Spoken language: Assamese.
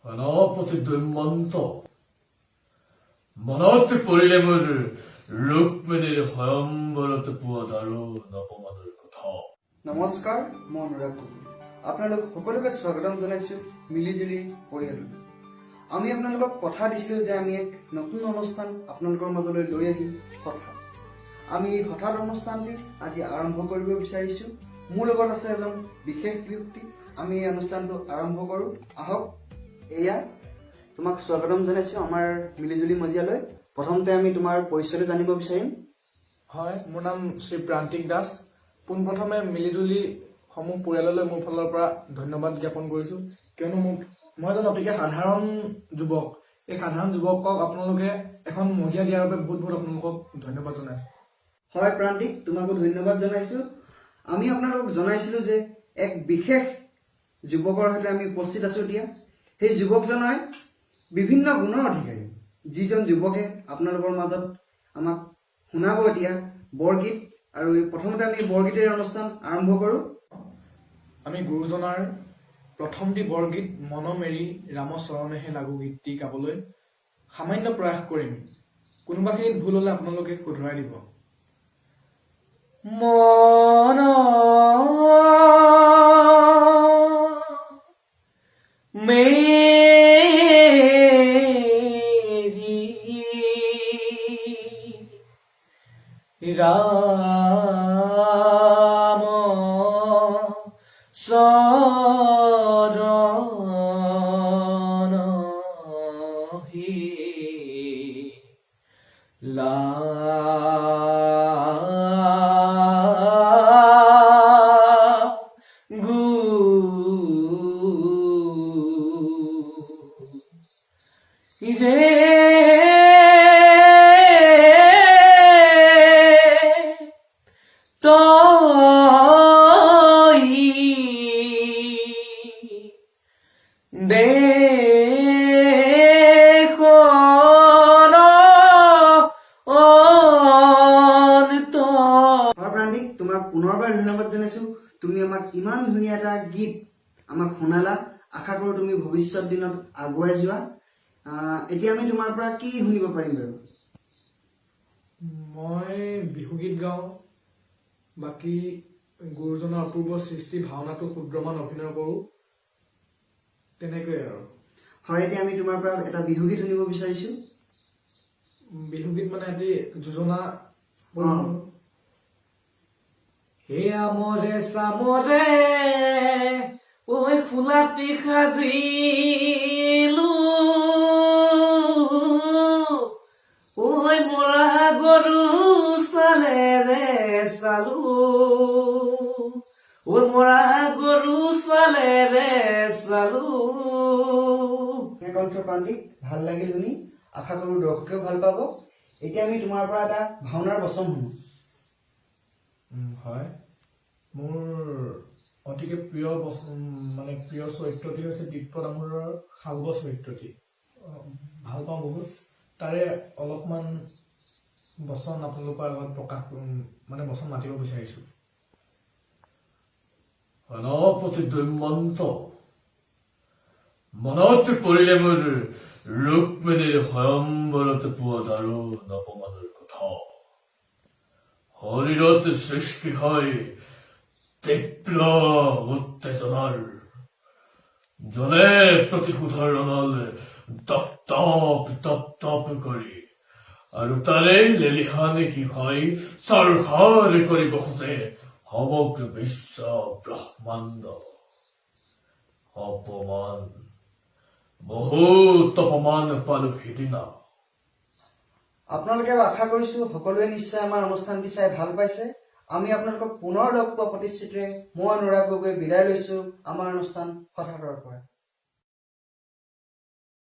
সেনাপতি দুষ্মন্ত, মনত পৰিলে মোৰ ৰুক্মিণীৰ স্বয়ম্বৰত পোৱা দাৰুণ অপমানৰ কথা। নমস্কাৰ, মই অনুৰাগ গগৈ, আপোনালোক সকলোকে স্বাগতম জনাইছোঁ মিলিজুলি পৰিয়াললৈ। আমি আপোনালোকক কথা দিছিলোঁ যে আমি এক নতুন অনুষ্ঠান আপোনালোকৰ মাজলৈ লৈ আহিম, হঠাৎ। আমি এই হঠাৎ অনুষ্ঠানটি আজি আৰম্ভ কৰিব বিচাৰিছোঁ। মোৰ লগত আছে এজন বিশেষ ব্যক্তি। আমি এই অনুষ্ঠানটো আৰম্ভ কৰোঁ আহক। এয়া তোমাক স্বাগতম জনাইছোঁ আমাৰ মিলিজুলি মজিয়ালৈ। প্ৰথমতে আমি তোমাৰ পৰিচয়টো জানিব বিচাৰিম। হয়, মোৰ নাম শ্ৰী প্ৰান্তিক দাস। পোনপ্ৰথমে মিলিজুলি সমূহ পৰিয়াললৈ মোৰ ফালৰ পৰা ধন্যবাদ জ্ঞাপন কৰিছো, কিয়নো মই এজন অতিকে সাধাৰণ যুৱক। এই সাধাৰণ যুৱকক আপোনালোকে এখন মজিয়া দিয়াৰ বাবে বহুত বহুত আপোনালোকক ধন্যবাদ জনাইছো। হয় প্ৰান্তিক, তোমাকো ধন্যবাদ জনাইছো। আমি আপোনালোকক জনাইছিলো যে এক বিশেষ যুৱকৰ সৈতে আমি উপস্থিত আছো এতিয়া। সেই যুৱকজনে বিভিন্ন গুণৰ অধিকাৰী। যিজন যুৱকে আপোনালোকৰ মাজত আমাক শুনাব এতিয়া বৰগীত। আৰু এই প্ৰথমতে আমি বৰগীতেৰ অনুষ্ঠান আৰম্ভ কৰোঁ। আমি গুৰুজনাৰ প্ৰথমটি বৰগীত "মন মেৰি ৰাম চৰণেহে লাগো" গীতটি গাবলৈ সামান্য প্ৰয়াস কৰিম। কোনোবাখিনিত ভুল হলে আপোনালোকে শুধৰাই দিব। মন মেৰি ৰাম চৰণ হে লাগো। ৰে তই দেখন অন্ত। হয় প্ৰান্তিক, তোমাক পুনৰবাৰ ধন্যবাদ জনাইছো। তুমি আমাক ইমান ধুনীয়া এটা গীত আমাক শুনালা। আশা কৰো তুমি ভৱিষ্যত দিনত আগুৱাই যোৱা। এতিয়া আমি তোমাৰ পৰা কি শুনিব পাৰিম বাৰু? মই বিহুগীত গাওঁ, বাকী গুৰুজনাৰ অপূৰ্ব সৃষ্টি ভাওনাটো ক্ষুদ্ৰমান অভিনয় কৰোঁ, তেনেকৈয়ে আৰু। হয়, এতিয়া আমি তোমাৰ পৰা এটা বিহুগীত শুনিব বিচাৰিছো। বিহুগীত মানে এটি যোজনা। হে আমৰে চামৰে ঐ খোলাটি সাজিলো, ঐ মৰা গৰু চালেৰে চালো, ঐ মৰা গৰু চালেৰে চালো। ধুনীয়া কণ্ঠ প্ৰান্তিক, ভাল লাগিল শুনি। আশা কৰো দৰ্শকেও ভাল পাব। এতিয়া আমি তোমাৰ পৰা এটা ভাওনাৰ বচন শুনো। হয়, মোৰ অতিকে প্ৰিয় মানে প্ৰিয় চৰিত্ৰটি হৈছে বিপ্ৰদামোদৰৰ শাল্ব চৰিত্ৰটি। ভাল পাওঁ বহুত। তাৰে অলপমান বচন আপোনালোকৰ আগত প্ৰকাশ মানে বচন মাতিব বিচাৰিছো। সেনাপতি দুষ্মন্ত, মনত পৰিলে মোৰ ৰুক্মিণীৰ স্বয়ম্বৰত পোৱা দাৰুণ অপমানৰ কথা। শৰীৰত সৃষ্টি হয় তীব্ৰ উত্তেজনাৰ। জ্বলে প্ৰতিশোধৰ অনল দপ দপ দপ দপ কৰি আৰু তাৰে লেলিহান শিখাই ছাৰখাৰ কৰিব খোজে সমগ্ৰ বিশ্ব ব্ৰহ্মাণ্ড। অপমান, বহুত অপমান পালো সিদিনা। আপোনালোকে আশা কৰিছো সকলোৱে নিশ্চয় আমাৰ অনুষ্ঠানটি চাই ভাল পাইছে। আমি আপোনালোকক পুনৰ লগ পোৱা প্ৰতিশ্ৰুতিৰে মই অনুৰাগ গগৈ বিদায় লৈছো আমাৰ অনুষ্ঠান হঠাৎৰ পৰা।